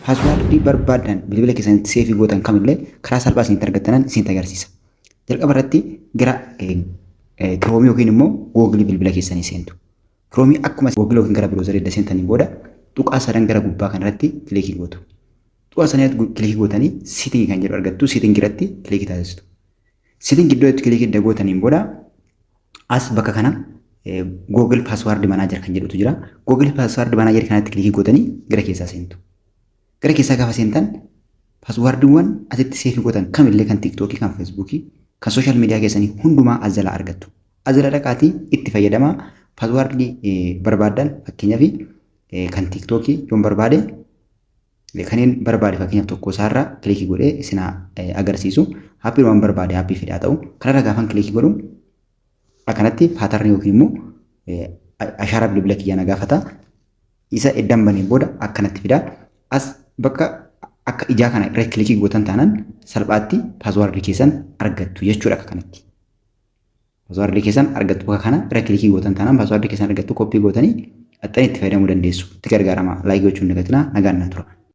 Passwordii barbaadan bilbila keessanitti save gootan kamillee karaa salphaa isinitti argattanan isinitti agarsiisa. Jalqaba irratti gara Chrome yookiin immoo Google bilbila keessanii seentu. Chrome akkuma Google yookiin gara browserii edda seentanii booda tuqaa sadan gara gubbaa kanarratti click gootu. Tuqaa sadan click gootanii setting kan jedhu argattu, setting irratti click taasistu. Setting iddoo itti click edda gootaniin booda as bakka kana Google Password Manager kan jedhutu jira. Google Password Manager kanatti click gootanii gara keessaa seentu. Gara keessaa gaafa seentan passwordiiwwan asitti save gootan kamillee kan TikTokii, kan Facebookii, kan social media keessanii hundumaa as jalaa argattu. As jala dhaqaatii itti fayyadamaa. Passwordii barbaaddan, fakkeenyaaf kan TikTokii yoon barbaade, kanneen barbaade, fakkeenyaaf tokko isaarra click godhee isin agarsiisu. Appii waan barbaade, appii fedhaa ta'u kanarra gaafan click godhu akkanatti patternii yookiin immoo ashaaraa bilbila kiyyaa na gaafata. Isa eddan baneen booda akkanatti fida. As bakka akka ijaa kana irra click gootan taanaan salphaatti passwordii keessan argattu jechuudha akka kanatti. Passwordii keessan argattu. Bakka kana irra click gootan taanaan passwordii keessan argattu, copy gootanii axxanii itti fayyadamuu dandeessu. Itti gargaarama. Like gochuun dagatinaa. Nagaan naa tura.